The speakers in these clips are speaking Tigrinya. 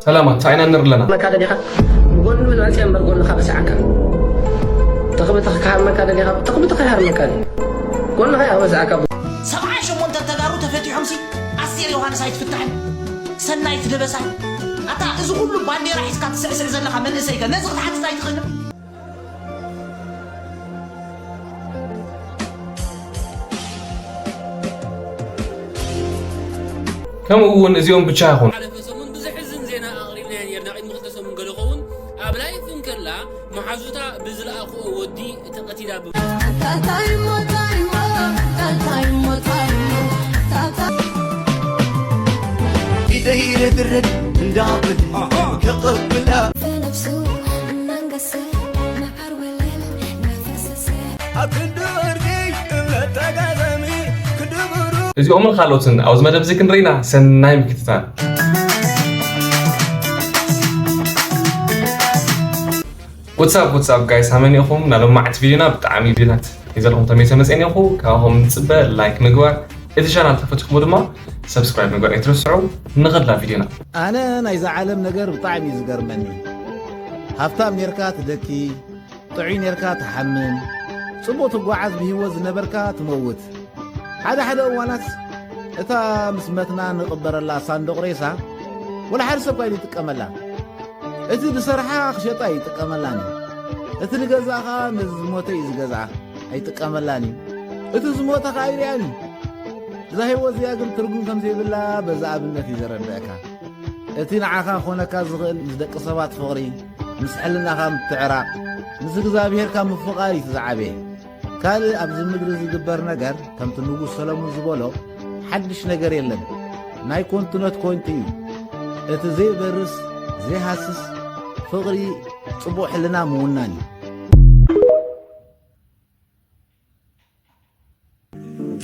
ሰላማት፣ እንታይ ኢና ንርኢ ኣለና? መካ ደሊኻ ብጎኒ ብዝዕጽ እምበር ጎንኻ በስዓካ። ተኽብትኽ ክሃርመካ ደሊኻ ተኽብትኽ ይሃርመካ። ጎንኻ እያ በስዓካ። ሰብዓን ሸሞንተ ተጋሩ ተፈቲሖምሲ ኣስቴር ዮሃንስ ኣይትፍታሕን ሰናይት ደበሳይ ኣታ እዚ ኩሉ ባንዴራ ሒዝካ ትስዕስዕ ዘለኻ መንእሰይከ ነዚ ክትሓትት ኣይትኽእልን? ከምኡ እውን እዚኦም ብቻ ይኹን። ሓለፈ ሰሙን ብዘሕዝን ዜና ኣቕሪብናዮ ነይርና። ቅድሚ ክልተ ሰሙን ገለ ኸውን ኣብ ላይፍ እንከላ መሓዙታ ብዝለኣኽኦ ወዲ ተቐቲላ ብ- ኢደይ ርድርድ እንዳብል ከቐብላ في نفسه منقسم مع الوليل نفس السير ኣብ ክንዲ ወርቂ እምነት ተጋዛሚ ክድብሩ እዚኦምን ካልኦትን ኣብዚ መደብ እዚ ክንርኢና ሰናይ ምክትታል። What's up, what's up, guys? ሃመን ኢኹም? ናሎም መዓት ቪዲዮና ብጣዕሚ ቪዲዮታት ሒዘልኩም ተመይሰ መፅእን ኢኹ። ካብኹም ንፅበ ላይክ ምግባር፣ እቲ ቻናል ተፈትኩም ድማ ሰብስክራይብ ምግባር ኣይትረስዑ። ንኸድላ ቪዲዮና። ኣነ ናይዛ ዓለም ነገር ብጣዕሚ እዩ ዝገርመኒ። ሃብታም ኔርካ ትደኪ፣ ጥዑይ ኔርካ ትሓምም፣ ጽቡቕ ትጓዓዝ ብህይወት ዝነበርካ ትመውት። ሓደ ሓደ እዋናት እታ ምስ መትና ንቕበረላ ሳንዱቕ ሬሳ ወላ ሓደ ሰብ ኳይኑ ይጥቀመላ። እቲ ዝሰርሓ ክሸጣ ይጥቀመላን እዩ። እቲ ዝገዝኣ ኸኣ ነዚ ዝሞተ እዩ ዝገዝኣ፣ ኣይጥቀመላን እዩ። እቲ ዝሞተ ኸኣ ኣይርእያን እዩ። እዛ ህይወት እዚኣ ግን ትርጉም ከም ዘይብላ በዚ ኣብነት እዩ ዘረድአካ። እቲ ንዓኻ ክኾነካ ዝኽእል ምስ ደቂ ሰባት ፍቕሪ፣ ምስ ሕልናኻ ምትዕራቕ፣ ምስ እግዚኣብሄርካ ምፍቓር እዩ እቲ ዝዓበየ። ካልእ ኣብዚ ምድሪ ዝግበር ነገር ከምቲ ንጉስ ሰለሙን ዝበሎ ሓድሽ ነገር የለን። ናይ ኮንቱነት ኮንቱ እዩ። እቲ ዘይበርስ ዘይሃስስ ፍቕሪ ጽቡቕ ሕልና ምውናን እዩ።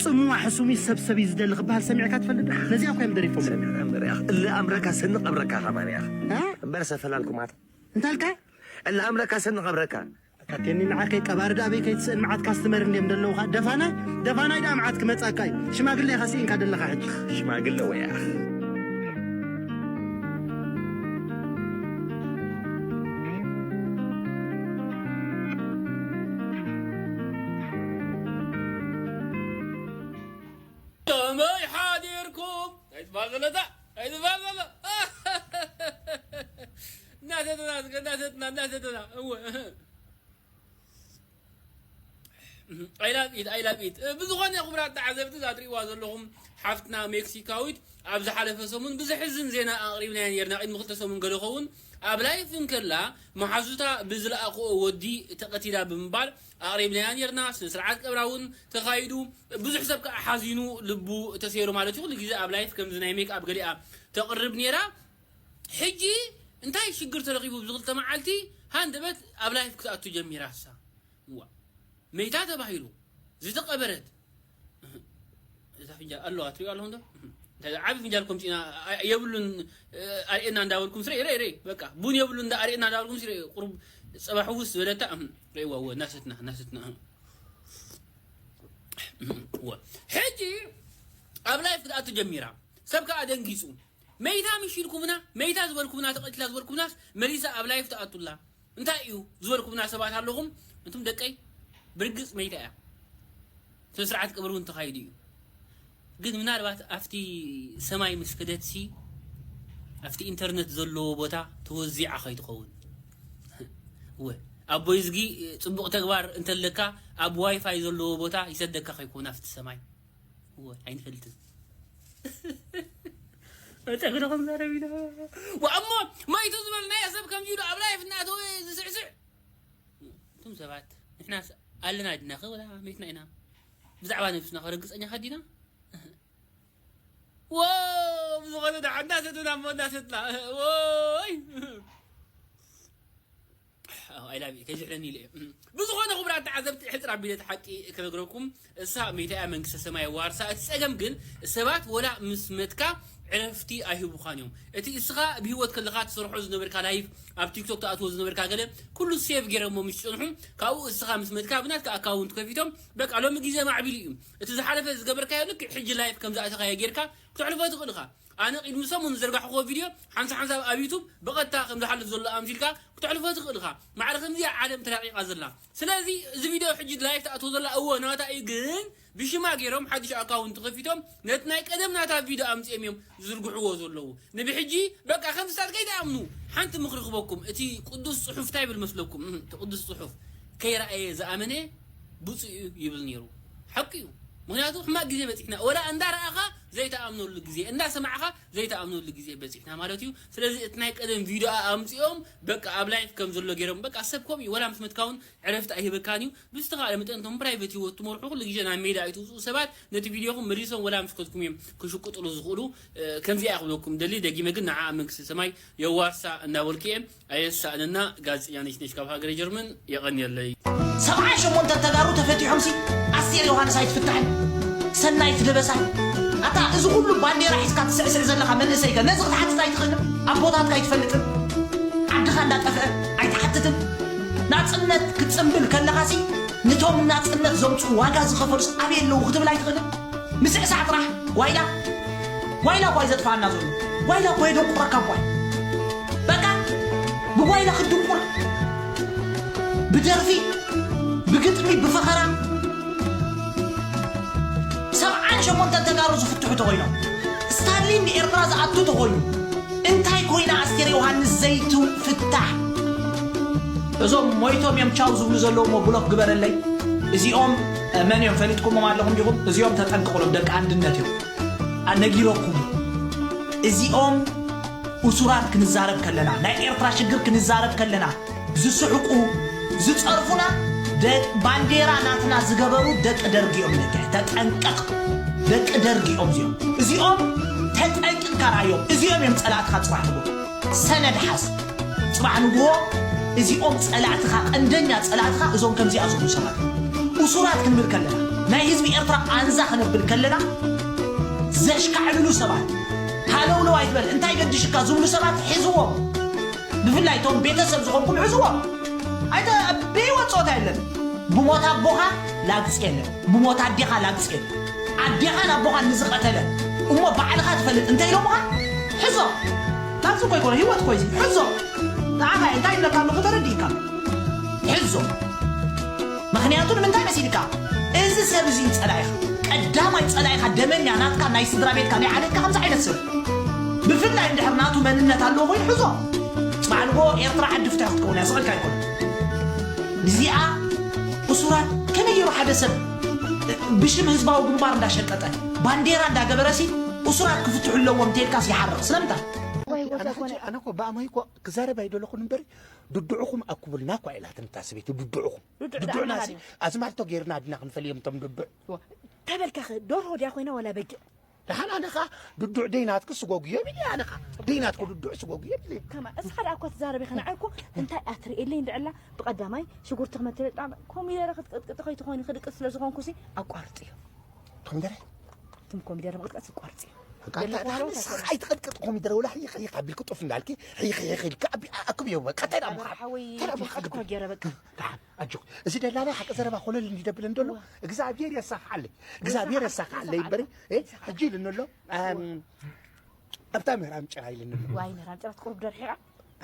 ጽሙዋ ሕሱሚ ሰብ ሰብ እዩ ዝደሊ ክበሃል ሰሚዕካ ትፈልጥ ዶ? ነዚኣ እኳ እዮም ደሪፎም። ሰሚዐ እምበር ያኽ እለ ኣምረካ ሰኒ ቀብረካ ከማን ያኽ እ? እምበር ሰፈላልኩም ኣታ እንታልካ? እለ ኣምረካ ሰኒ ቀብረካ ኣታቴኒ ንዓከይ ቀባሪ ዳ ኣበይ ከይትስእን መዓት ካስትመር እንድዮም ደለውኻ ደፋናይ ደፋናይ ዳ መዓት ክመጻካ እዩ ሽማግለ ኢኻ ስኢንካ ደለኻ ሕጂ ሽማግለ ወያ ከመይ ሓዲርኩም? ኣይትባል ዘለታ ኣይትባል ዘሎ እናተትና እናተትና እናተትና እወ ኣይላብኢት ኣይላብኢት ብዝኾነ ክቡራት ተዓዘብቲ እዛ ትሪእዋ ዘለኹም ሓፍትና ሜክሲካዊት ኣብ ዝሓለፈ ሰሙን ብዘሕዝን ዜና ኣቕሪብናያ ነርና ቅድሚ ክልተ ሰሙን ገለ ኸውን ኣብ ላይፍ እንከላ መሓዙታ ብዝለኣኽኦ ወዲ ተቐቲላ ብምባል ኣቕሪብናያ ነርና ስነ ስርዓት ቀብራ እውን ተኻይዱ ብዙሕ ሰብ ከዓ ሓዚኑ ልቡ ተሰይሩ ማለት እዩ ኩሉ ግዜ ኣብ ላይፍ ከምዚ ናይ ሜክ ኣብ ገሊኣ ተቕርብ ነይራ ሕጂ እንታይ ሽግር ተረኺቡ ኣብዚ ክልተ መዓልቲ ሃንደበት ኣብ ላይፍ ክትኣቱ ጀሚራ እሳ ዋ መይታ ተባሂሉ ዝተቐበረት እዛ ፍንጃል ኣለዋ ትሪኦ ኣለኹም ዶ እንታይ ዓቢ ፍንጃል ከምፂና የብሉን ኣርእየና እንዳበልኩም ስረ ረ ረ በቃ ቡን የብሉ እንዳ ኣርእየና እንዳበልኩም ስረ ቁሩብ ፀባ ሕውስ ዝበለታ ርእዋ ወ እናሰትና እናሰትና ሕጂ ኣብ ላይፍ ክትኣቱ ጀሚራ ሰብ ከዓ ደንጊፁ መይታ ምሽ ኢልኩምና መይታ ዝበልኩምና ተቐቲላ ዝበልኩምናስ መሊሳ ኣብ ላይፍ ትኣቱላ እንታይ እዩ ዝበልኩምና ሰባት ኣለኹም እንቱም ደቀይ ብርግፅ መይታ እያ ስነ ስርዓት ቀብሪ እውን ተኻይዱ እዩ ግን ምናልባት ኣብቲ ሰማይ ምስ ከደትሲ ኣብቲ ኢንተርነት ዘለዎ ቦታ ተወዚዓ ከይትኸውን እወ ኣቦይ ዝጊ ፅቡቕ ተግባር እንተለካ ኣብ ዋይፋይ ዘለዎ ቦታ ይሰደካ ከይኮን ኣብቲ ሰማይ እወ ኣይንፈልጥን እጠግረኹም ዘረብ ኢለ እሞ መይቱ ዝበልናዮ ሰብ ከምዚ ኢሉ ኣብ ላይፍ እናተወ ዝስዕስዕ እቶም ሰባት ንሕና ኣለና ድናኸ ወላ መይትና ኢና ብዛዕባ ነብስና ከረግፀኛ ከዲና ዎ ብዝኾነ ደሓ እናሰትና እሞ እናሰትና ወይ ኣይላቢ ከይዝሕለኒ ኢለ እየ ብዝኾነ ክቡራት ተዓዘብቲ ሕፅር ኣቢለት ሓቂ ክነግረኩም እሳ መይታያ መንግስተ ሰማይ ዋርሳ እቲ ፀገም ግን ሰባት ወላ ምስ መትካ ዕረፍቲ ኣይህቡኻን እዮም እቲ እስኻ ብህይወት ከለኻ ትሰርሖ ዝነበርካ ላይፍ ኣብ ቲክቶክ ተኣትዎ ዝነበርካ ገለ ኩሉ ሴቭ ገይረሞ ምስ ጨንሑ ካብኡ እስኻ ምስ መትካ ብናትካ ኣካውንት ከፊቶም በቃ ሎሚ ግዜ ማዕቢሉ እዩ እቲ ዝሓለፈ ዝገበርካዮ ልክዕ ሕጂ ላይፍ ከም ዝኣተኻዮ ጌርካ ክትሕልፎ ትኽእል ኢኻ። ኣነ ቅድሚ ሰሙን ዝዘርጋሕክዎ ቪድዮ ሓንሳ ሓንሳብ ኣብ ዩቱብ ብቐጥታ ከም ዝሓልፍ ዘሎ ኣምሲልካ ክትሕልፎ ትኽእል ኢኻ። ማዕረ ከምዚኣ ዓለም ተራቂቓ ዘላ። ስለዚ እዚ ቪድዮ ሕጂ ላይፍ ትኣትዎ ዘላ እዎ ናታ እዩ፣ ግን ብሽማ ገይሮም ሓድሽ ኣካውንት ከፊቶም ነቲ ናይ ቀደም ናታ ቪድዮ ኣምጺኦም እዮም ዝዝርግሕዎ ዘለዉ። ንብሕጂ በቃ ከም ስታት ከይትኣምኑ ሓንቲ ምኽሪ ክበኩም። እቲ ቅዱስ ጽሑፍ እንታይ ይብል መስለኩም? እህ፣ እቲ ቅዱስ ጽሑፍ ከይረኣየ ዝኣመነ ብፁዕ እዩ ይብል ነይሩ። ሓቂ እዩ። ምክንያቱ ሕማቅ ግዜ በፂሕና፣ ወላ እንዳ ረኣኻ ዘይተኣምነሉ ግዜ፣ እንዳ ሰማዕኻ ዘይተኣምነሉ ግዜ በፂሕና ማለት እዩ። ስለዚ እቲ ናይ ቀደም ቪድዮ ኣምፂኦም በቃ ኣብ ላይፍ ከም ዘሎ ገይሮም በቃ ሰብ ከምኡ እዩ። ወላ ምስ መትካ እውን ዕረፍቲ ኣይህበካን እዩ። ብዝተኻእለ መጠን እቶም ፕራይቬት ህይወት ትመርሑ ኩሉ ግዜ ናብ ሜዳ ኣይትውፅኡ ሰባት ነቲ ቪድዮኹም መሊሶም ወላ ምስ ከድኩም እዮም ክሽቅጥሉ ዝኽእሉ። እ፣ ከምዚኣ ክብለኩም ደሊ ደጊመ ግን ንዓ ኣብ መንግስቲ ሰማይ የዋርሳ እናበልኩ እየ። ኣየሳእነና። ጋዜጠኛ ነሽነሽ ካብ ሃገረ ጀርመን የቐንየለይ። ሰብዓን ሸሞንተን ተጋሩ ተፈቲሖምሲ ኣስቴር ዮሃንስ ኣይትፍታሕን ሰናይት ደበሳይ። ኣታ እዚ ኩሉ ባንዴራ ሒዝካ ትስዕስዕ ዘለኻ መንእሰይከ ነዚ ክትሓትት ኣይትኽእልን? ኣቦታትካ ኣይትፈልጥን? ዓድኻ እንዳጠፍአ ኣይትሓትትን? ናጽነት ክትጽምብል ከለኻሲ ንቶም ናጽነት ዘምጽኡ ዋጋ ዝኸፈሉስ ኣበይ ኣለዉ ክትብል ኣይትኽእልን? ምስዕሳዕ ጥራሕ ጓይላ ጓይላ ኳይ ዘጥፋና ዘሎ ጓይላ ኳይ ደቁረካ ኳይ በቃ ብጓይላ ክትድቁር ብደርፊ ብግጥሚ ብፈኸራ ሰብዓን ሸሞንተን ተጋሩ ዝፍትሑ ተኮይኖም ስታሊን ንኤርትራ ዝኣቱ ተኮይኑ እንታይ ኮይና ኣስቴር ዮሃንስ ዘይትፍታሕ እዞም ሞይቶም እዮም ቻው ዝብሉ ዘለዉ ሞ ብሎክ ግበረለይ እዚኦም መን እዮም ፈሊጥኩሞም ኣለኹም ዲኹም እዚኦም ተጠንቀቁሎም ደቂ ኣንድነት እዮም ነጊረኩም እዚኦም እሱራት ክንዛረብ ከለና ናይ ኤርትራ ሽግር ክንዛረብ ከለና ዝስሕቁ ዝጸርፉና ባንዴራ ናትና ዝገበሩ ደቂ ደርጊ እዮም ነጊረ ተጠንቀቅ ደቂ ደርጊ እዮም እዚኦም እዚኦም ተጠንቅቅካ ርኣዮም እዚኦም እዮም ጸላእትካ ጽባሕ ንግሆ ሰነድ ሓዝ ጽባሕ ንግሆ እዚኦም ጸላእትኻ ቀንደኛ ጸላእትኻ እዞም ከምዚኣ ዝብሉ ሰባት እሱራት ክንብል ከለና ናይ ህዝቢ ኤርትራ ቃንዛ ክነብል ከለና ዘሽካዕልሉ ሰባት ሃለውለው ኣይትበል እንታይ ገድሽካ ዝብሉ ሰባት ሕዝዎም ብፍላይ ቶም ቤተሰብ ዝኾንኩም ሕዝዎም ኣይተ ብህይወት ፆታ የለን ብሞት ኣቦኻ ላግፂ የለን ብሞት ኣዴኻ ላግፂ የለን ኣዴኻን ኣቦኻን ንዝቐተለ እሞ ባዕልኻ ትፈልጥ እንተ ኢሎምኻ ሕዞ ላግፂ እኮ ይኮነ ህይወት እኮ እዚ ሕዞ ንዓኻ እንታይ ይብለካ ኣለኹ ተረዲእካ ሕዞ ምኽንያቱ ንምንታይ መሲልካ እዚ ሰብ እዚ ጸላኢኻ ቀዳማይ ጸላኢኻ ደመኛ ናትካ ናይ ስድራ ቤትካ ናይ ዓሌትካ ከምዚ ዓይነት ሰብ ብፍላይ እንድሕር ናቱ መንነት ኣለዎ ኮይኑ ሕዞ ጽባሕ ንግሆ ኤርትራ ዓዲ ፍትሒ ክትከውን እያ ዝኽልካ ኣይኮነ እዚኣ እሱራት ከመይ ገይሩ ሓደ ሰብ ብሽም ህዝባዊ ግንባር እንዳሸቀጠ ባንዴራ እንዳገበረሲ እሱራት ክፍትሑ ኣለዎም እንተልካስ ይሓርቕ ስለምንታይ ኣነ እኮ ብኣማይ እኮ ክዛረብ ኣይደለኹን እምበሪ ድድዑኹም ኣኩብልና እኳ ኢላትኒ እታ ሰበይቲ ድድዑኹም ድድዑና ሲ ኣዝማልቶ ጌርና ድና ክንፈልዮም እቶም ድዱዕ ተበልካ ኸ ዶርሆ ድያ ኮይና ዋላ በጊዕ ደሓን ኣነ ኸዓ ድዱዕ ደይናትኪ ስጎጉ የብል ኣነ ኸዓ ደይናትኩ ድዱዕ ስጎጉ የብል ከማ እስኻ ደኣ እኳ ትዛረብ ኢኻ ንዓይ እኮ እንታይ ኣትርእየለይ እንድዕላ ብቐዳማይ ሽጉርቲ ክመትለጣ ኮሚደረ ክትቅጥቅጢ ከይትኾኒ ክድቅስ ስለ ዝኾንኩሲ ኣቋርጥዮ ኮሚደረ ትም ኮሚደረ ምቕጥቀጥ ዝቋርጽ እዩ። ኣይትቐጥቅጥ ኮሚደረ ወላ ሕይኽ ሕይኽ ኣቢልክ ጡፍ እንዳልኪ ሕይኽ ሕይኽ ኢልካ ኣቢ ኣክብዮ በቃ እንታይ ዳምኻ እንታይ ዳምኻ ገረ በቃ ኣጆ እዚ ደላላ ሓቂ ዘረባ ኮለል እንዲደብል እንደሎ እግዚኣብሔር የሳኽዓለይ እግዚኣብሔር የሳኽዓለይ እምበሪ ሕጂ ኢልኒ ኣሎ ኣብታ ምህራም ጭራ ኢልኒ ኣሎ ዋይ ምህራም ጭራ ትቁርብ ደርሒቓ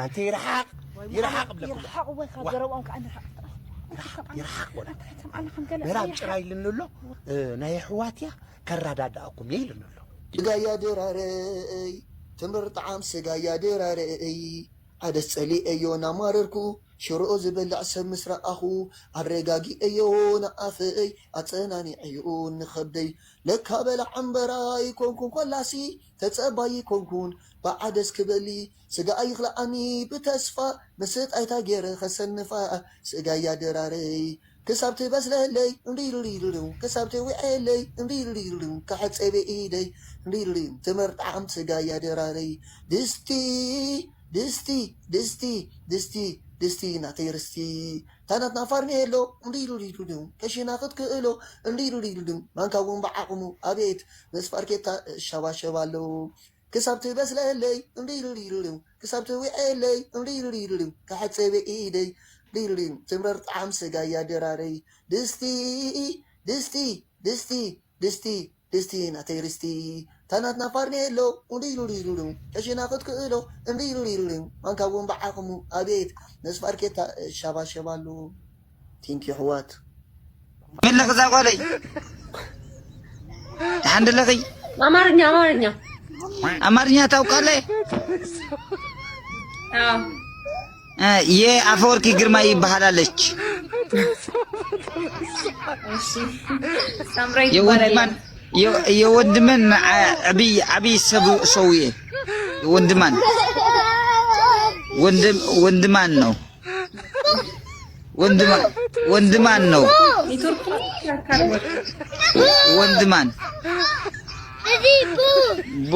ኣንተ ይርሓቕ ይርሓቕ ብለኩም ይርሓቕ ወይ ካብ ገረብኦም ከዓ ንርሓቕ ይርሓቕ ይርሓቕ ወላ ምዕራብ ጭራ ኢልኒ ኣሎ ናይ ኣሕዋት እያ ከረዳድኣኩም እየ ኢልኒ ኣሎ ስጋያ ድራረይ ትምር ጣዓም ስጋያ ድራረይ ዓደስ ጸሊኤዮ ናማረርኩ ሽሮኦ ዝበልዕ ሰብ ምስ ረኣኹ ኣረጋጊኤዮ ንኣፈይ ኣጸናኒዐዮ ንኸብደይ ለካ በላዕ እምበር ኣይኮንኩን ኮላሲ ተጸባይ ኣይኮንኩን ብዓደስ ክበሊ ስጋ ኣይኽልኣኒ ብተስፋ ምስጥ ኣይታ ገይረ ኸሰንፋ ስጋያ ድራረይ ክሳብ ትበስለለይ እንዲልዲልዱ ክሳብ ትውዕለይ እንዲልዲልዱ ክሕጸበ ኢደይ እንዲልዲል ትምር ጣዕም ስጋያ ድራረይ ድስቲ ድስቲ ድስቲ ድስቲ ድስቲ ናተይ ርስቲ ታናትና ፋርኔሎ እንዲልዲልዱ ከሽና ክትክእሎ እንዲልዲልዱ ማንካ እውን ብዓቕሙ ኣቤት ምስ ፋርኬታ እሻባሸብ ኣለዉ ክሳብ ትበስለለይ እንዲልዲልዱ ክሳብ ትውዕለይ እንዲልዲልዱ ክሕጸበ ኢደይ ዲልዲል ትምረር ጣዕም ስጋያ ድራረይ ድስቲ ድስቲ ድስቲ ድስቲ ድስቲ ናተይ ርስቲ ታናትና ፋርኔሎ፣ ኡዲሉዲሉዱ፣ ቀሽና ክትክእሎ፣ እምቢሉዲሉዱ፣ ማንካ እውን ብዓቕሙ፣ ኣቤት፣ ነዚ ፋርኬታ እሻባሸባሉ። ቲንኪ ኣሕዋት። መለኽ እዛ ጓለይ። ደሓን ደለኺ? አማርኛ አማርኛ አማርኛ ታውቃለህ? አዎ እ፣ የአፈወርቂ ግርማ ይባሃላለች። እሺ ሳምራይ ይባላል የወንድማን የ- የወንድምን አ- አብይ አብይ ሰቡ ሰውዬ ወንድማን ወንድም ወንድማን ነው። ወንድማ ወንድማን ነው። ኔትወርክ ያካርቦት ወንድማን ቡ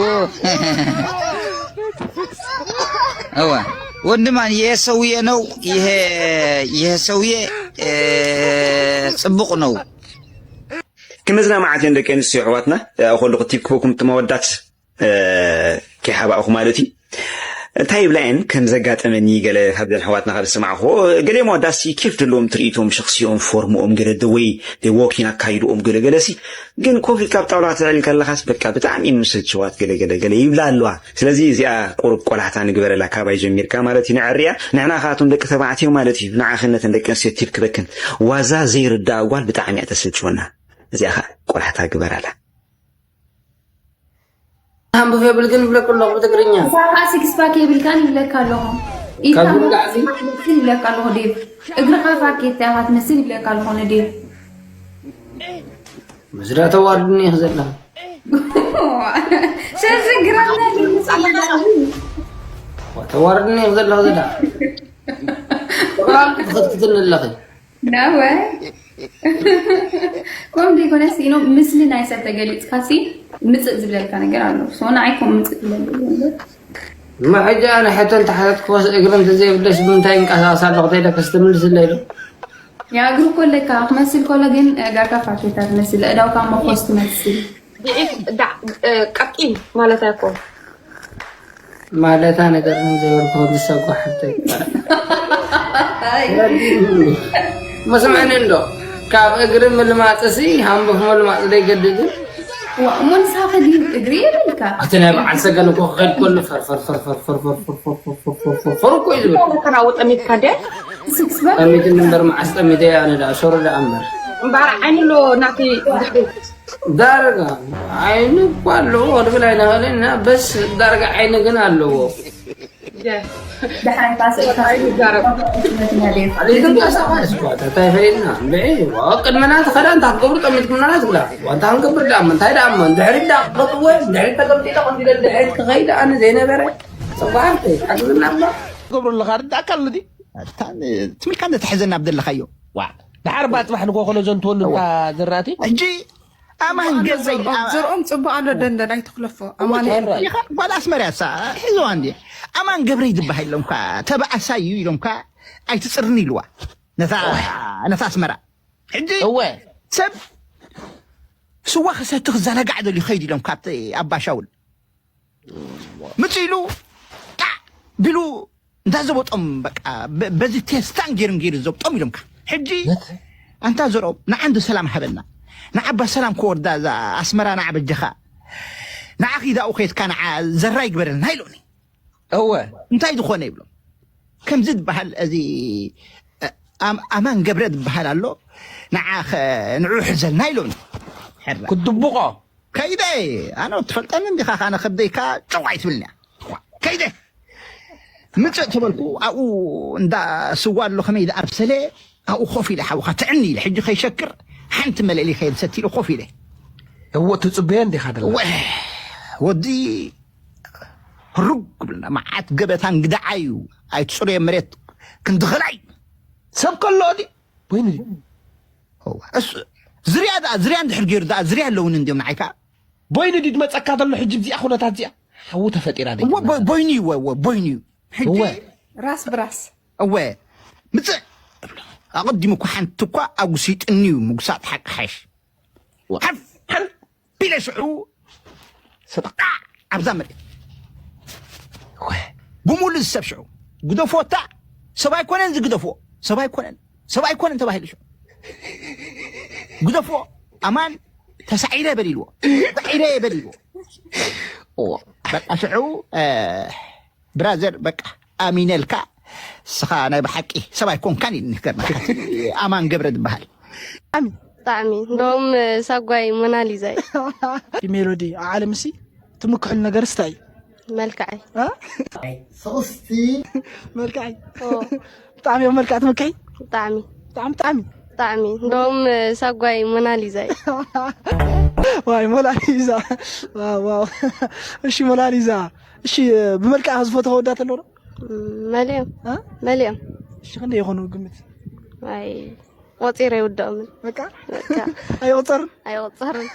እዋ ወንድማን ይሄ ሰውዬ ነው። ይሄ ይሄ ሰውዬ እ፣ ጽቡቅ ነው። ክመዝና መዓት እየን ደቂ ኣንስትዮ ኣሕዋትና። ኣብ ከለኹ ቲፕ ክበኩም ትመወዳት እ፣ ከይሓባእኹ ማለት እዩ። እንታይ ይብላ እየን ከም ዘጋጠመኒ ገለ ካብዘን ኣሕዋትና ካብ ዝሰማዕኹ፣ ገሊኦም ኣወዳት ሲ ኬፍ ዘለዎም ትርኢቶም፣ ሸኽሲኦም፣ ፎርምኦም፣ ገለ ደወይ ደወኪን ኣካይድኦም ገለ ገለ ሲ ግን ኮፍ ኢልካ ኣብ ጣውላ ክትዕል ከለኻስ በቃ ብጣዕሚ እየን ምስልችዋት ገለ ገለ ገለ ይብላ ኣለዋ። ስለዚ እዚኣ ቁሩብ ቆላሕታ ንግበረላ ካባይ ጀሚርካ ማለት እዩ። ንዕርያ ንሕና ካቶም ደቂ ተባዕትዮ ማለት እዩ። ንዓኽን ነተን ደቂ ኣንስትዮ ቲፕ ክበክን ዋዛ ዘይርዳኣ ጓል ብጣዕሚ እያ ተስልችወና። እዚኣ ኸ ቆላሕታ ግበራላ። ሃምቡ ፌብል ግን ይብለኩ ኣለኹ ብትግርኛ። ሳኻ ሲክስ ፓክ የብልካን ይብለካ ኣለኹ። ኢድካ ካብ ጉዳዕ እዚ ግን ይብለካ ኣለኹ ዴቭ። እግርኻ ፋኬት ኢኻ ትመስል ይብለካ ኣለኹ ንዴቭ። ምስዳ ተዋርድኒ ኢኽ ዘለኻ። ሸርዚ ግራና ይምጻለና። ተዋርድኒ ኢኽ ዘለኻ ዘዳ። ተዋርድ ትኸትክትኒ ኣለኺ። ናወ ከምኡ ዘይኮነስ ኢኖ ምስሊ ናይ ሰብ ተገሊፅካ ሲ ምፅእ ዝብለልካ ነገር ኣሎ። ሶ ንዓይ ከምኡ ምፅእ ዝብለሉ ነገር እሞ ሕጂ ኣነ ሕቶ እንተሓተትክዎስ እግሪ እንተዘይብለሽ ብምንታይ ይንቀሳቐስ ኣለኹ ተይለ ከስትምልስለይ ዶ? ያ እግሪ እኮ ኣለካ ክመስል ከሎ ግን ጋርካ ፋኬታ ትመስል እዳውካ መኮስ ትመስል ዲዒት ዳ- እ፣ ቀጢን ማለት ኣይኮን ማለታ ነገር ዘይበልኩ ዝሰጓ ሓብተይ መስምዕኒ እንዶ ካብ እግሪ ምልማፅሲ ሃምቡፍ ምልማፅ ዘይገድድ እዩ። ዋ እሞ ንስኻ ከድዩ እግሪ የብልካ ኣብቲ ናይ በዓል ሰገን እኮ ክኸድ ከሉ ፈርፈርፈርፈርፈርፈርፈርፈርፈርፈርፈር እኮ እዩ ዝብል ተራው ጠሚትካ ደ ስክስ በር ጠሚትኒ እምበር መዓስ ጠሚተ ኣነ ደኣ ሸሮ ደኣ እምበር እምበኣር ዓይኒ ኣሎ ናተይ ድሕሪት ዳርጋ ዓይኑ እኳ ኣለዎ ድብል ኣይንኽእልን ኢና በስ ዳርጋ ዓይኒ ግን ኣለዎ ድሕራይ ካስእካ ይዛረብ ዘይትንቀሳቐስ እኳ እንታይ ፈሊጥና እምበዒ ቅድመና ትኸዳ እንታይ ክትገብሩ ጠሚትኩምና ትብላ ዋንታ ክንገብር ደኣ እንታይ ደኣ እሞ ድሕሪት ደኣ ክፈጥዎ ድሕሪት ተቀምጢለ ከምዚ ኢለ ድሕሪት ክኸይድ ኣነ ዘይነበረ ፅቡቅ ሓፍተይ ሓግዝና እባ ገብሩ ኣለኻ ርዳእካ ኣሎ ድዩ? ኣታ ትምልካ እንተትሕዘና ኣብ ዘለኻዮ ዋ ደሓር ባ ፅባሕ ንኮ ኮሎ ዘንትወሉ እንታ ዘራእቲ ሕጂ ኣማን ገብረይ ዘርኦም ጽቡቅ ኣሎ ደንደን ኣይትክለፎ ኣማን ኢኻ ጓል ኣስመርያ ሳ ሒዝዋ እንዲ ኣማን ገብረይ ዝበሃል ኢሎምካ ተባኣሳይ እዩ ኢሎምካ ኣይትፅርኒ ኢልዋ ነታ ነታ ኣስመራ ሕጂ እወ ሰብ ስዋ ክሰቲ ክዘናጋዕ ደልዩ ከይድ ኢሎም ካብቲ ኣባሻውል ምፅ ኢሉ ጣዕ ቢሉ እንዳ ዘበጦም በቃ በ- በዚ ቴስታን ገይሩን ገይሩ ዘብጦም ኢሎምካ ሕጂ ኣንታ ዘርኦም ንዓንዲ ሰላም ሃበና ንዓባ ሰላም ከወርዳ እዛ ኣስመራ ንዓ በጀኻ ንዓ ኺዳኡ ከየትካ ንዓ ዘራ ይግበረልና ኢሎኒ እወ እንታይ ዝኾነ ይብሎም ከምዚ ዝበሃል እዚ ኣም- ኣማን ገብረ ዝበሃል ኣሎ ንዓ ኸ- ንዑ ሕዘልና ኢሎኒ ሕራ ክድብቆ ከይደ ኣነ ትፈልጠኒ እንዲኻ ካነ ከብደይካ ጨዋ ይትብልኒ ከይደ ምፅእ ተበልኩ ኣብኡ እንዳ ስዋ ኣሎ ከመይ ደኣ ብሰለ ኣብኡ ኮፍ ኢለ ሓውካ ትዕኒ ኢለ ሕጂ ከይሸክር ሓንቲ መለሊ ከየልሰት ኢለ ኮፍ ኢለ እዎ ትፅበዮ እንዲኻ ደላ ወ- ወዲ ህሩግ ክብልና መዓት ገበታ እንግዳዓ እዩ ኣይትፅሩዮ መሬት ክንድኸላ እዩ ሰብ ከሎ ድዩ ወይኒ ድዩ እሱ ዝርያ ደኣ ዝርያ እንድሕር ገይሩ ደኣ ዝርያ ኣለውን እንዲዮም ንዓይካ ቦይኒ ድዩ ዝመፀካ ዘሎ ሕጂ ብዚኣ ኩነታት እዚኣ ሓዉ ተፈጢራ ደይ እወ ቦ- ቦይኒ እዩ እወ እወ ቦይኒ እዩ ሕጂ እወ ራስ ብራስ እወ ምፅእ ኣቐዲሙ እኳ ሓንቲ እኳ ኣጉሲጥኒ እዩ ምጉሳጥ ሓቂ ሓሽ ሓፍ ሓፍ ቢለ ሽዑ ስጣ ኣብዛ መሬት ብሙሉ ዝሰብ ሽዑ ግደፎታ ሰብ ኣይኮነን ዝግደፍዎ ሰብ ኣይኮነን ሰብ ኣይኮነን ተባሂሉ ሽዑ ግደፍዎ ኣማን ተሳዒረ በሊልዎ ተሳዒረ በሊልዎ እዎ፣ በቃ ሽዑ ብራዘር በቃ ኣሚነልካ፣ ስኻ ናይ ብሓቂ ሰብ ኣይኮንካን እዩ ንገርና። ኣማን ገብረ ዝበሃል። ብጣዕሚ እንደውም ሳጓይ ሞናሊዛ እዩ። ሜሎዲ ኣብ ዓለም ሲ ትምክሕሉ ነገር ስታይ እዩ መልክዓይ። እ? ፍቕስቲ መልክዓይ ብጣዕሚ እዮም መልክዓ ትምክሒ ብጣዕሚ ብጣዕሚ ብጣዕሚ ብጣዕሚ እንደውም ሳጓይ ሞናሊዛ እዩ። ዋይ ሞናሊዛ ዋው ዋው እሺ ሞናሊዛ እሺ ብመልክዓ ዝፈትዎ ወዳት ኣለዎ ዶ መሊኦም እ? መሊኦም እሺ ክንደይ ይኾኑ ግምት ኣይ ቆፂረ ይውደኦምን በቃ በቃ ኣይቆፀርን ኣይቆፀርን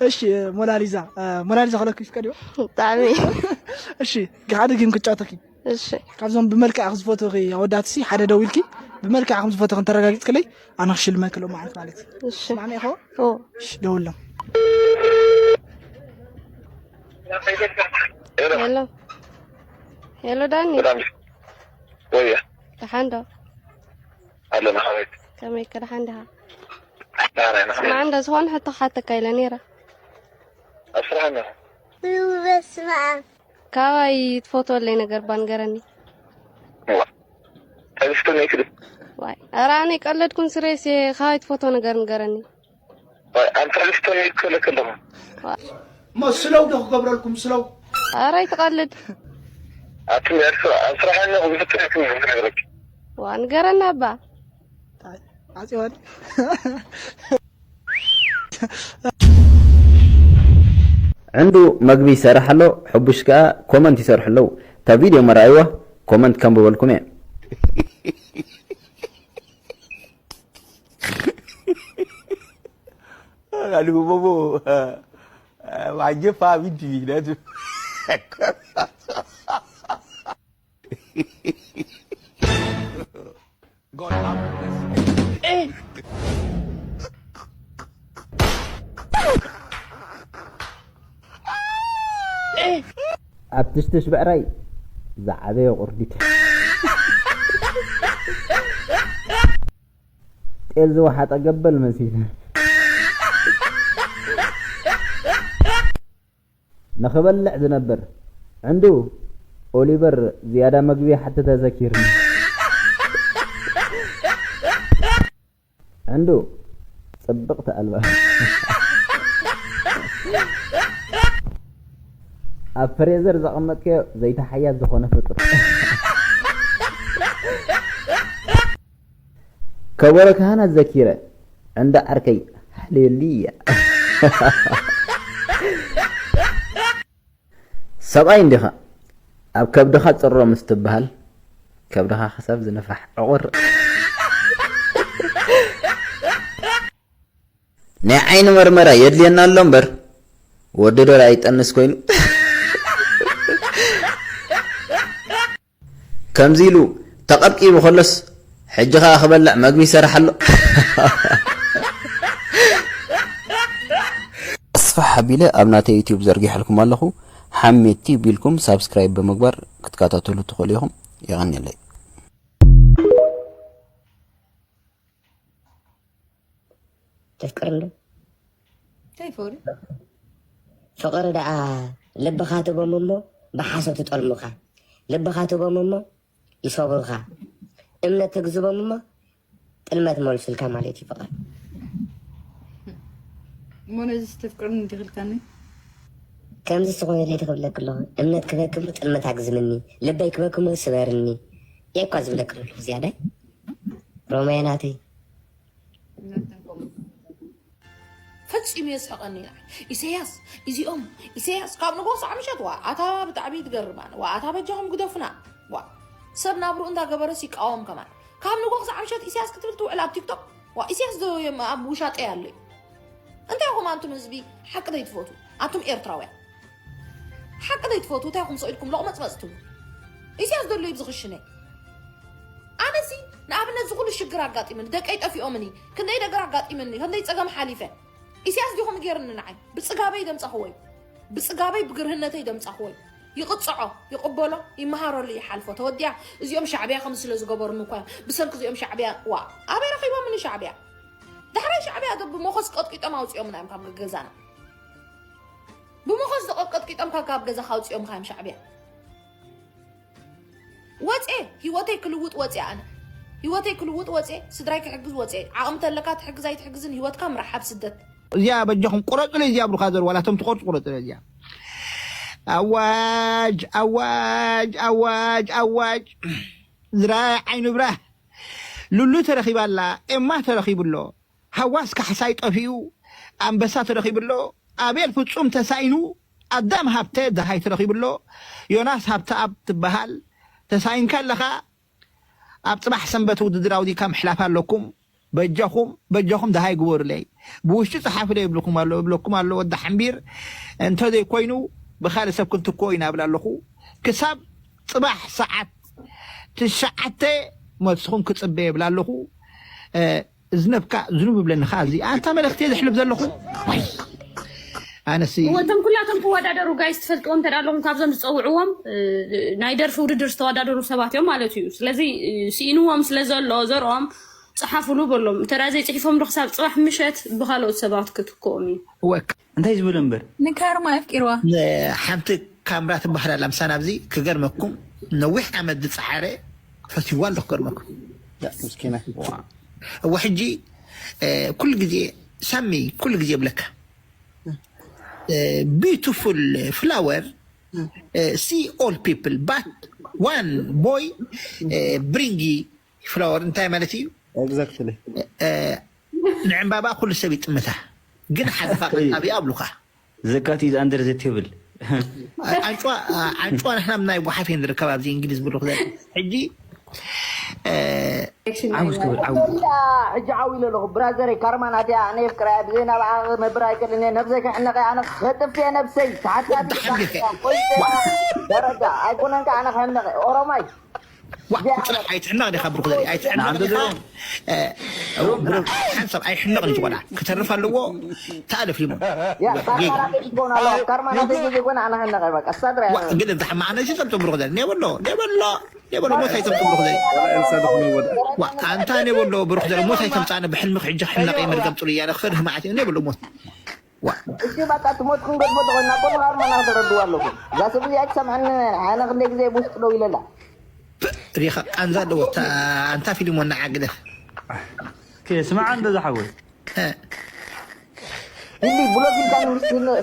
እሺ ሞናሊዛ እ፣ ሞናሊዛ ከለኩ ይፍቀድ እዩ ብጣዕሚ እሺ ሓደ ጌም ክጫወተኪ እሺ ካብዞም ብመልክዕ ዝፈትኺ ኣወዳትሲ ሓደ ደዊልኪ ብመልክዕ ከም ዝፈትኺ እንተረጋጊፅክለይ ኣነ ክሽልመኪ ሎማዓንቲ ማለት እዩ እሺ ማዕና ኢኹ ኦ እሺ ደውሎም ሄሎ ሄሎ ዳኒ ሰላም ወየ ደሓን ዶ ኣለና ሓወይ ከመይ ከ ደሓን ዲኻ ናራይ ናራይ ስማዕ እንደ ዝኾነ ሕቶ ክሓተካ ኢለ ነይረ ኣብ ስራሕ ኣለና ካባይ ትፈትወለይ ነገር ባንገረኒ ተልስቶ ነይክድ ዋይ ኧረ ኣነ ቀለድኩን ስሬስ ካባይ ትፈትዎ ነገር ንገረኒ ኣንተ ተልስቶ ነይክለክ ኣለኹ እሞ ስለው ዶ ክገብረልኩም ስለው ኧረ ኣይትቐልድ ኣቲ ኣብ ስራሕ ኣለኹ ብፍትሕክም ዝነግረክ ዋ ንገረና እባ ዓፂዋኒ ዕንዱ መግቢ ይሰርሕ ኣሎ፣ ሕቡሽ ከኣ ኮመንት ይሰርሑ ኣለዉ። እታ ቪድዮ መርኣይዋ ኮመንት ከንብበልኩም እየ። Aduh, bobo. Wajib Pak Widi dah tu. ኣብ ትሽትሽ ብዕራይ ዝዓበየ ቁርዲት ጤል ዝወሓጠ ገበል መሲሉ ንኽበልዕ ዝነብር ዕንዱ ኦሊቨር ዝያዳ መግቢ ሓተተ ዘኪርኒ ዕንዱ ጽብቕቲ ኣልባብ ኣብ ፍሬዘር ዘቐመጥከዮ ዘይተሓያዝ ዝኾነ ፍጡር ከበሮ ካህናት ዘኪረ ዕንዱ ዓርከይ ሃሌሉያ ሰብኣይ እንዲኻ ኣብ ከብድኻ ጽሮ ምስ ትበሃል ከብድኻ ክሳብ ዝንፋሕ ዕቑር ናይ ዓይኒ መርመራ የድልየና ኣሎ እምበር ወዲ ዶ ኣይጠንስ ኮይኑ ከምዚ ኢሉ ተቐብቂቡ ከሎስ ሕጂ ኸኣ ክበልዕ መግቢ ይሰርሕ ኣሎ ኣስፋሕ ኣቢለ ኣብ ናተይ ዩቲዩብ ዘርጊሐልኩም ኣለኹ ሓሜት ቲዩብ ኢልኩም ሳብስክራይብ ብምግባር ክትከታተሉ ትኽእሉ ኢኹም የቐንየለይ ተፍቅር እንዶ እንታይ ፍቅሪ ፍቅሪ ደኣ ልብኻ ትቦም እሞ ብሓሶት ይጠልሙኻ ልብኻ ትቦም እሞ ይሰብሩኻ እምነት ትግዝቦም እሞ ጥልመት መልሱልካ ማለት እዩ ፍቅሪ እሞ ነዚ ተፍቅርኒ እንዲኽልካኒ ከምዚ ዝኾነ ለይቲ ክብለክ ኣለኹ እምነት ክበክሞ ጥልመት ኣግዝምኒ ልበይ ክበክሞ ስበርኒ የኳ ዝብለክ ኣለኹ ዝያዳይ ሮማየ ናተይ ፈጺሙ የስሕቐኒ ኢሰያስ እዚኦም ኢሰያስ ካብ ንጎ ክሳዕ ምሸት ዋ ኣታ ብጣዕሚ ትገርማ ዋ ኣታ በጃኹም ግደፉና ዋ ሰብ ናብሩ እንዳገበረስ ይቃወም ከማን ካብ ንጎ ክሳዕ ምሸት ኢሰያስ ክትብል ትውዕል ኣብ ቲክቶክ ዋ ኢሰያስ ዶ ኣብ ውሻጠ ኣሎ እንታይ ኢኹም ኣንቱም ህዝቢ ሓቂ ዘይትፈቱ ኣቱም ኤርትራውያን ሓቂ ዘይትፈቱ እንታይ ኢኹም ሰኢድኩም ሎቕመፅመፅ ትብሉ ኢሰያስ ዘሎ እዩ ብዝኽሽነ ኣነሲ ንኣብነት ዝኹሉ ሽግር ኣጋጢምኒ ደቀይ ጠፊኦምኒ ክንደይ ነገር ኣጋጢምኒ ክንደይ ፀገም ሓሊፈ ኢሰያስ ዲኹም ገይርኒ ንዓይ ብፅጋበይ ደምፃኽዎ እዩ ብፅጋበይ ብግርህነተይ ደምፃኽዎ እዩ ይቕፅዖ ይቕበሎ ይመሃረሉ ይሓልፎ ተወዲኣ እዚኦም ሻዕብያ ከም ስለ ዝገበሩኒ እኳ እዮም ብሰንኪ እዚኦም ሻዕብያ ዋ ኣበይ ረኺቦምኒ ሻዕብያ ዳሕራይ ሻዕብያ ዶ ብመኾስ ቀጥቂጦም ኣውፂኦምና እዮም ካብ ገዛና ብመኾስ ዝቐጥቀጥቂጦም ካብ ካብ ገዛ ካውፅኦም ካም ሻዕብያ ወፅኤ። ህይወተይ ክልውጥ ወፅኤ። ኣነ ህይወተይ ክልውጥ ወፅኤ። ስድራይ ክሕግዝ ወፅኤ። ዓቕሚ ተለካ ትሕግዝ ኣይትሕግዝን ህይወትካ ምራሕ ኣብ ስደት። እዚኣ በጃኹም ቁረፁለይ እዚኣ ብሩኻ ዘር ዋላ እቶም ትቆርፁ ቁረፁለይ እዚኣ። ኣዋጅ ኣዋጅ ኣዋጅ ኣዋጅ። ዝራይ ዓይኑ ብራህ። ሉሉ ተረኺባላ። ኤማ ተረኺብሎ። ሃዋስ ካሕሳይ ጠፊኡ። ኣንበሳ ተረኺብሎ። ኣቤል ፍጹም ተሳኢኑ። ኣዳም ሃብተ ደሃይ ተረኺብሎ። ዮናስ ሃብተኣብ ትበሃል። ተሳኢንካ ኣለኻ። ኣብ ጽባሕ ሰንበት ውድድር ኣውዲካ ምሕላፍ ኣለኩም። በጃኹም በጃኹም ደሃይ ግበሩለይ። ብውሽጢ ጸሓፉለይ እብልኩም ኣሎ እብለኩም ኣሎ ወዲ ሓምቢር። እንተዘይኮይኑ ብኻልእ ሰብ ክንትክኦ ኢና እብል ኣለኹ። ክሳብ ጽባሕ ሰዓት ትሽዓተ መልስኹም ክጽበ እብል ኣለኹ። እዝነብካ ዝኑብ እብለኒ ኸዓ እዚ ኣንታ መልእኽቲ እየ ዘሕልፍ ዘለኹ። ዋይ ኣነሲ እወ፣ እቶም ኩላቶም ክወዳደሩ ጋይስ ትፈልጥዎም እንተ ኣለኹም ካብዞም ዝፀውዕዎም ናይ ደርፊ ውድድር ዝተወዳደሩ ሰባት እዮም ማለት እዩ። ስለዚ ስኢንዎም ስለ ዘሎ ዘርኦም ጸሓፉሉ በሎም። እንተ ዘይጽሒፎም ዶ ክሳብ ጽባሕ ምሸት ብኻልኦት ሰባት ክትክኦም እዩ። እወ እንታይ ዝብል እምበር ንካርማ ኣፍቂርዋ። ሓንቲ ካምራ ትበሃል ኣላ ምሳና ኣብዚ ክገርመኩም ነዊሕ ዓመት ዝፀዓረ ፈትዋ ኣሎ ክገርመኩም። ምስኪና እወ ሕጂ ኩሉ ግዜ ሳሚ ኩሉ ግዜ ይብለካ beautiful flower see all people but one boy bring flower እንታይ ማለት እዩ? Exactly. ንዕምባባ ኩሉ ሰብ ይጥምታ ግን ሓደ ፋቅ ኣብያ ኣብሉካ ዘካት is under the table ኣንጭዋ ኣንጭዋ ንሕና ናይ ጓሓፍ እየ ንርከብ ኣብዚ እንግሊዝ ብሩክ ዘ ሕጂ ዓውስ ክብል ዓው ሕጂ ዓው ኢለ ኣለኹ ብራዘረይ ካርማ ናትያ ኣነ የፍቅራ ብዘይ ናብዓ ክነብር ኣይክእልን እየ ነብሰይ ክሕነቀ ኣነ ክጥፍ እየ ነብሰይ ተሓታቲ ደረጃ ኣይኮነን ከዓ ኣነ ክሕነቀ ኦሮማይ ዋ ቁፅሪ ኣይትሕነቕ ዲኻ ብሩክ ዘርኢ ኣይትሕነቕ ዲኻ ሓንሳብ ኣይሕነቕን እዩ ቆልዓ ክተርፍ ኣለዎ ተኣለፍ ሊሞ ያ ካርማ ናተይ ዝኾነ ኣለዋ ካርማ ናተይ ዘይኮነ ኣነ ሕነቀ በቃ ሳድራ ግን እዛ ሕማቕ ነሲ ከምቶም ብሩክ ዘርኢ ኔበሎ ኔበሎ ኔበሎ ሞት ኣይተምፅእ ብሩክ ዘርኢ ኣንታ ኔበሎ ብሩክ ዘርኢ ሞት ኣይተምፃነ ብሕልሚ ክሕጂ ክሕነቀ መርገም ፅሉ እያለ ክፈርህ መዓት እዩ ኔበሎ ሞት እሺ በቃ ትሞት ክንገድፎ ተኾይና እኮ ንኻርማ ናክተረድዋ ኣለኹ እዛ ሰብ እዚኣ ትሰምዐኒ ኣነ ክንደይ ግዜ ብውስጥ ደው ኢለላ ሪኻ ቃንዛ ኣለዎ ኣንታ ፊልሞን ንዓ ግደፍ ስማዕ እንዶ ዝሓወይ እንዲ ብሎግ ኢልካ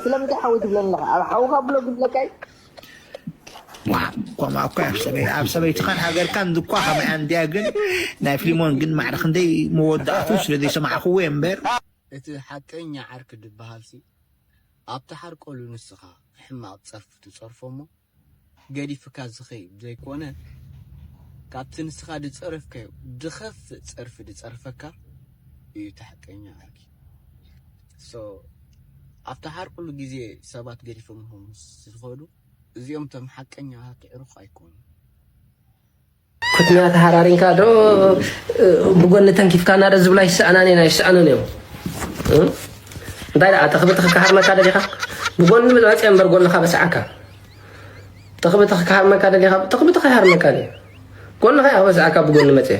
ስለምንታይ ሓወይ ትብለኒ ኣለኻ ኣብ ሓውኻ ብሎግ ይብለካ እዩ ከምኣ እኮ ኣብ ሰበይ ኣብ ሰበይትኻን ሃገርካን ድኳ ከመያ እንድያ ግን ናይ ፊልሞን ግን ማዕረ ክንደይ መወዳእቱ ስለ ዘይሰማዕኽዎ እየ እምበር እቲ ሓቀኛ ዓርኪ ድበሃልሲ ኣብቲ ሓርቆሉ ንስኻ ሕማቕ ጸርፊ ትጸርፎ እሞ ገዲፍካ ዝኸይድ ዘይኮነ ካብቲ ንስኻ ድጸረፍካዮ ድኸፍእ ጸርፊ ድጸርፈካ እዩ እቲ ሓቀኛ ዓርኪ። So ኣብቲ ሓርቆሉ ግዜ ሰባት ገዲፎምኹም ዝኸዱ እዚኦም እቶም ሓቀኛ ኣዕሩኽ ኣይኮኑን። ኩትንያ ተሃራሪንካ ዶ ብጎኒ ተንኪፍካና ዶ ዝብላ ይሰኣናን እየን ኣይሰኣኑን እዮም እንታይ ደኣ ተኽብትኽ ክሃርመካ ደሊኻ ብጎኒ መፅአ እምበር ጎንኻ በስዓካ ተኽብትኽ ክሃርመካ ደሊኻ ተኽብትኽ ይሃርመካ ድዩ ጎንኻ እያ ክበስዓካ ብጎኒ መፅአ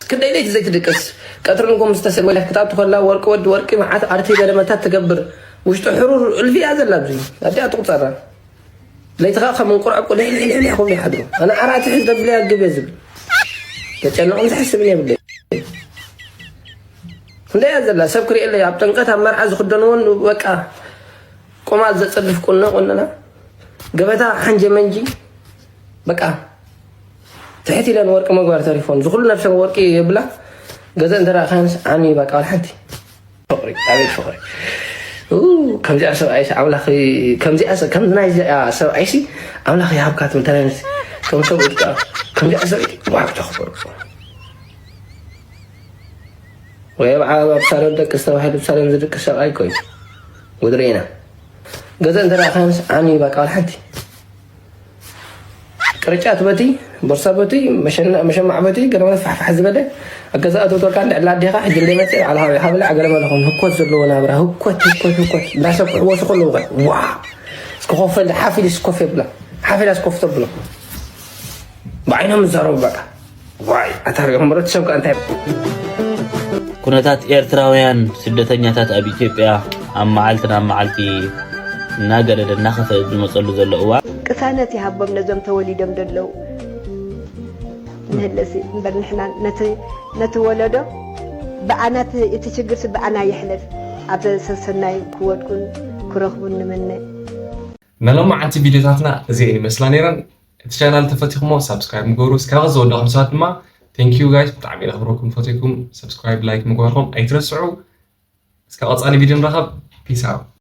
ክንደይ ለይቲ ዘይትድቅስ ቀትሪ ንጎም ዝተሰልወ ክትኣቱ ከላ ወርቂ ወዲ ወርቂ መዓት ኣርቲ ገለመታት ትገብር ውሽጡ ሕሩር እልፊ እያ ዘላ ኣብዚ ኣዲኣ ትቁፀራ ለይትኻ ከም እንቁርዐቁ ልሕልሕልሕ ክብሉ ይሓድሩ ኣነ ዓራት ሕዝ ደብለ ያግብ እየ ዝብል ተጨነቑም ዝሕስብን የብለ ክንደያ ዘላ ሰብ ክርእየለይ ኣብ ጥንቀት ኣብ መርዓ ዝክደንዎን በቃ ቆማል ዘፀድፍ ቁኖ ቁንና ገበታ ሓንጀ መንጂ በቃ ትሕት ኢለን ወርቂ ምግባር ተሪፎን ዝኩሉ ነብሰን ወርቂ የብላ ገዘ እንተረእኻንስ ዓኒ በቃ ዋላ ሓንቲ ፍቕሪ ኣቤት ፍቕሪ ከምዚኣ ሰብኣይሲ ኣምላኽ ከምዚኣ ከም ናይዚኣ ሰብኣይሲ ኣምላኽ ይሃብካ ትብል ተረንስ ከም ሰብ ውድቃ ከምዚኣ ሰብኣይቲ ዋብ ተኽብር ወይ ኣብ ዓበባ ኣብ ሳሎን ደቅስ ተባሂሉ ብሳሎን ዝድቅስ ሰብኣይ እኮ እዩ ጉድሪ ኢና ገዘ እንተ ደኣ ካንስ ዓሚ በቃ ወላ ሓንቲ ቅርጫት በቲ ቦርሳ በቲ መሸማዕ በቲ ገለመለ ፋሕፋሕ ዝበለ ኣብ ገዛ ኣተውተልካ እንድዕላ ኣዴኻ ሕጂ እንደመፅእ ባዕልኻ ዊዕኻ ብላዕ ገለመለ ኹን ህኮት ዘለዎ ናብራ ህኮት ህኮት ህኮት እንዳሰብ ክሕወሱ ከለዉ ኸ ዋ እስኪ ኮፍ ኢል ሓፍ ኢል እስኪ ኮፍ የብላ ሓፍ ኢላ እስኪ ኮፍ ተብሎ ብዓይኖም ዝዛረቡ በቃ ዋይ ኣታ ሪኦም ሕብረተሰብ ከ እንታይ ኩነታት ኤርትራውያን ስደተኛታት ኣብ ኢትዮጵያ ኣብ መዓልቲ ናብ መዓልቲ እናገደደ እናኸፈ ዝመፀሉ ዘሎ እዋን ቅሳነት ይሃቦም ነዞም ተወሊዶም ዘለዉ ንህለሲ እምበር ንሕና ነቲ ነቲ ወለዶ ብኣና እቲ- እቲ ችግርሲ ብኣና ይሕለፍ ኣብ ሰሰናይ ክወድቁን ክረኽቡን ንምነ ናይ ሎማዓንቲ ቪድዮታትና እዚአን ይመስላ ነይረን። እቲ ቻናል ተፈቲኹሞ ሳብስክራይብ ምግበሩ። እስካብ ዝወዳኹም ሰባት ድማ thank you guys፣ ብጣዕሚ ነኽብረኩም ፈትኩም ሳብስክራይብ ላይክ ምግባርኩም ኣይትረስዑ። እስካብ ቀፃሊ ቪድዮ ንራኸብ። Peace out።